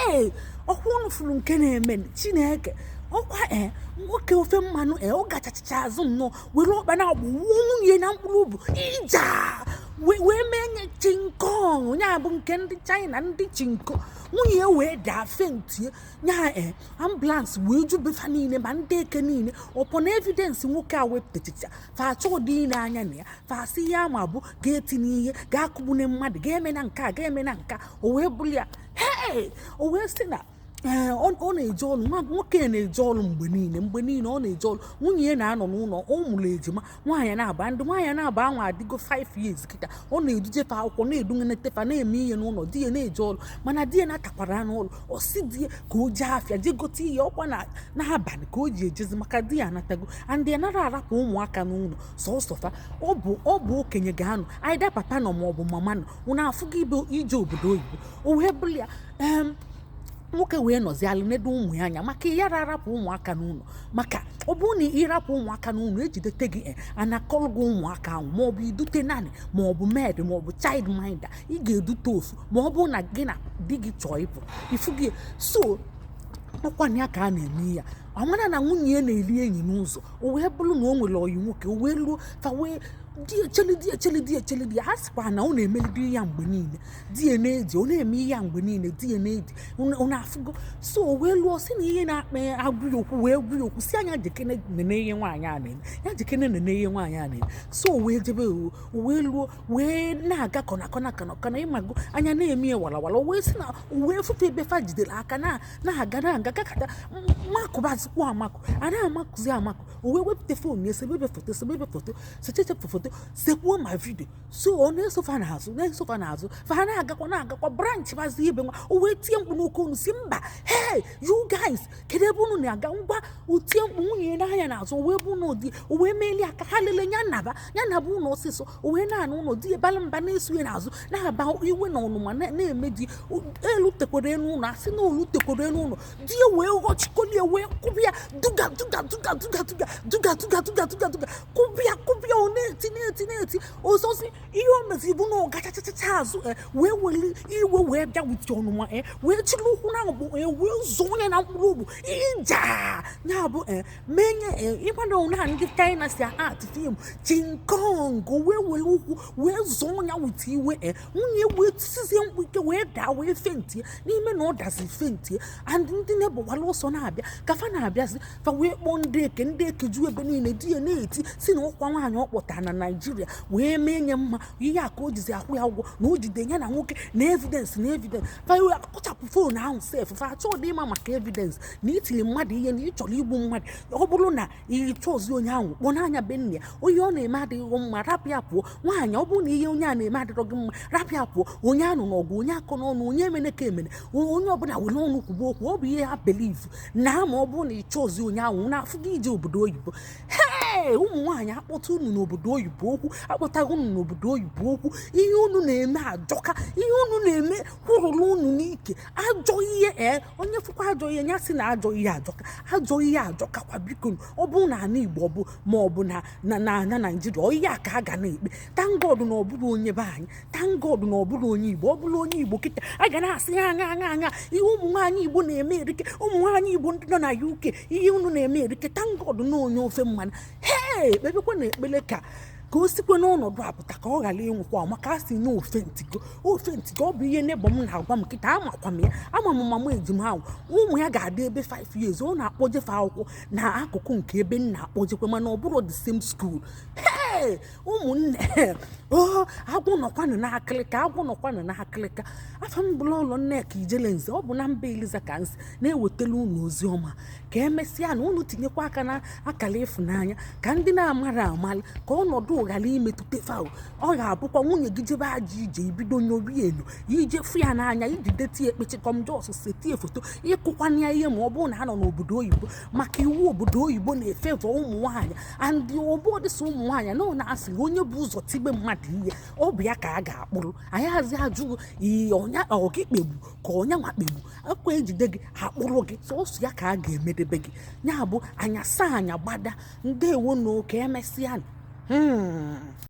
Hey, ọkwa unu fụrụ nke na-eme? Chineke, ọkwa ee, nwoke ofe mmanụ ee, ọ gachachacha azụ nnọọ were ọkpa na-agbụ wuo nwunye na mkpụrụ obu ija wee mee nye chinkong ya bụ nke ndị China, ndị chinko. Nwunye ya wee daa faintie nya ee, ambulance wee jubefa niile ma ndị eke niile ọpọ na evidence. Nwoke a wepụtachicha fa achọ ụdị ile anya na ya, fa asị ihe ama bụ ga-etinye ihe ga-akụgbune mmadụ, ga-eme na nke a, ga-eme na nke a. O wee bụrụ ya, hey, o wee sị na ee, ọ na-eje ọrụ. Nwa nwoke na-eje ọrụ mgbe niile, mgbe niile ọ na-eje ọrụ. Nwunye ya na-anọ n'ụlọ. Ọ mụrụ ejima nwaanyị na-aba, ndị nwaanyị na-aba anwa adịgo 5 years kịta. Ọ na-edujefe akwụkwọ, na-edunyenetefa, na-eme ihe n'ụlọ. Di ya na-eje ọrụ, mana di ya na-atakwara n'ụlọ. Ọ sị di ya ka o jee afịa jee gote ihe. Ọkwa na n'abalị ka o ji ejezi, maka di ya anatago and ya nara arapụ ụmụaka n'ụlọ sọsọ fa. Ọ bụ okenye ga-anọ aida, papa nọ maọbụ mama nọ. Unu afụgo ibe ije obodo oyibo. O wee bụrụ ya, nwoke wee nọzi alụ nedo ụmụ ya anya, maka ịyara arapụ ụmụaka n'ụlọ, maka ọ bụrụ na ịrapụ ụmụaka n'ụlọ, ejidete gị, anakọrọ gị ụmụaka ahụ, maọbụ idute nanny, maọbụ maid, maọbụ child minder. Ị ga-edute ofu ma ọ bụrụ na gị na di gị chọọ ịpụ ifu gị. So ọkwa ya ka a na-eme ya, amara na nwunye ya na-eri enyi n'ụzọ. O wee bụrụ na o nwere ọyị nwoke. O wee luo fa wee di echeli, di echeli, di echeli, di ha sịkwa na ọ na-emelide ya mgbe niile. Di ya na-edi, ọ na-eme ya mgbe niile, di ya na-edi. Unu afụgo? So o wee lụọ, sị na ihe na-akpa ya agwụ ya okwu, wee gwu ya okwu si anya jekene nene ihe nwaanyị a na-eme ya, jekene nene ihe nwaanyị a na-eme. So o wee jebe, o wee luo, wee na-aga kọna kọna kọna kọna, ịmago anya na-eme ya walawala. O wee sị na o wee fụfe ebe fa jidere aka na na-aga na-aga gakata makụbazikwa amakụ a na-amakụzi amakụ. O wee wepụta phone ya, sebebe foto, sebebe foto, secheche foto, sekwuo ma video. So ọ na-esofa n'azụ, na-esofa n'azụ. Fa na-agakwa, na-agakwa branch bazi ebe nwa. O wee tie mkpu n'oke olu si, "Mba, hey, you guys, kedu ebe unu na-aga?" Ngwa, o tie mkpu, nwunye ya n'anya n'azụ. O wee bụ na di o wee meeli aka ha lele ya, naba ya, naba ụlọ ọsịsọ. O wee na-anụ ụlọ di ya bara mba, na-eso ya n'azụ, na-aba iwe na ọnụma na-eme di elu tekwara elu ụlọ. Asị na olu tekwara elu ụlọ, di ya wee ghọchikolie, wee kụbịa duga duga duga duga duga duga duga duga duga duga, kụbịa kụbịa. Ọ na-eti, na-eti, na-eti. Ọzọzi ihe o meziri bụ na ọ gachachacha azụ, wee were iwe wee bịa with ọnụma, wee chiri ụkwụ na agbụ, wee zọọ onye na mkpụrụ obu ija ya bụ menye ịgbada na ndị China si art film chinkong. Wee were ụkwụ wee zọọ ya with iwe. Nwunye wee tisizie mkpu ike, wee daa, wee faintie n'ime na ọ dazi, faintie, and ndị na-egbawala ọsọ na-abịa. Ka fa na-abịazi, fa wee kpọọ ndị eke, ndị eke ju ebe niile. Di ya na-eti si na ọkwa nwaanyị ọ kpọtara na Naijiria wee mee nye mma ihe a ka o jizi akwụ ya ụgwọ, na o jide ya na nwoke na evidence, na evidence. Fa wee kụchapụ phone ahụ sef. Fa achọọ dị ịma maka evidence na itiri mmadụ ihe na ị chọrọ igbu mmadụ. Ọ bụrụ na ị chọọzi onye ahụ, kpọọ n'anya be nna ya. Onye ọ na-eme adịghị mma, rapụ ya pụọ. Nwaanyị, ọ bụrụ na ihe onye a na-eme adịrọ gị mma, rapụ ya pụọ. Onye anụ n'ọgụ, onye akọ n'ọnụ, onye emene ka emene, onye ọbụla were ọnụ kwuba okwu. Ọ bụ ihe ha believe na ma ọ bụrụ na ị chọọzi onye ahụ na-afụ gị ije obodo oyibo. Hee, ụmụ nwaanyị, akpọta unu n'obodo oyibo okwu, akpọtaghị unu n'obodo oyibo okwu. Ihe unu na-eme ajọka. Ihe unu na-eme kwụrụrụ unu n'ike, ajọ ihe. Ee, onye fụkwa ajọ ihe ya sị na ajọ ihe ajọka, ajọ ihe ajọkakwa. Biko, ọ bụrụ na ala Igbo, ọ bụ ma ọ bụ na Naijiria, ọ ihe a ka a ga na-ekpe. Thank God na ọ bụrụ onye be anyị. Thank God na ọ bụrụ onye Igbo. Ọ bụrụ onye Igbo kịta, a ga na-asị ha aṅa aṅa aṅa. Ihe ụmụ nwaanyị Igbo na-eme erike. Ụmụ nwaanyị Igbo ndị nọ na UK, ihe unu na-eme erike. Thank God na onye ofe mmanụ. Hee, ekpebekwa na ekpele ka o sikwe n'ọnọdụ apụta, ka ọ ghara ịnwụkwa, maka a sị na ofe ntigo, ofe ntigo. Ọ bụ ihe neighbour m na-agwa m kịta. Amakwa m ya, ama m mama ejima ahụ. Ụmụ ya ga-adị ebe 5 years. Ọ na-akpọjefe akwụkwọ na akụkụ nke ebe m na-akpọjekwe, mana ọ bụrụ the same school. Hey, ụmụnne o, agwụ nọkwanụ n'akịlịka, agwụ nọkwanụ n'akịlịka. Afọ m bụla ụlọ Nneka Ijele Nze. Ọ bụ na mba Eliza ka nsị na-ewetala unu ozi ọma. Ka emesịa na unu tinyekwa aka na akara ịfụnanya, ka ndị na-amara amalị, ka ọnọdụ ghara imetụta fa. Ọ ga-abụkwa nwunye gị jebe ajọ ije, ibido nyori eno ije fụ ya n'anya, iji detie ekpechikọm jos setie foto ịkụkwana ya ihe, ma ọ bụrụ na ha nọ n'obodo oyibo, maka iwu obodo oyibo na-efevọ ụmụ nwaanyị and ọbụdịsị ụmụ nwaanyị na ọ na-asị onye bụ ụzọ tigbe mmadụ ihe, ọ bụ ya ka a ga-akpụrụ. Anyị hazi ajụ ihe ọnya ọ gị kpegbu ka ọnya nwa kpegbu akwa ejide gị, akpụrụ gị, sọsọ ya ka a ga-emedebe gị. Ya bụ anya saa anya gbada. Ndewo na ka emesịa.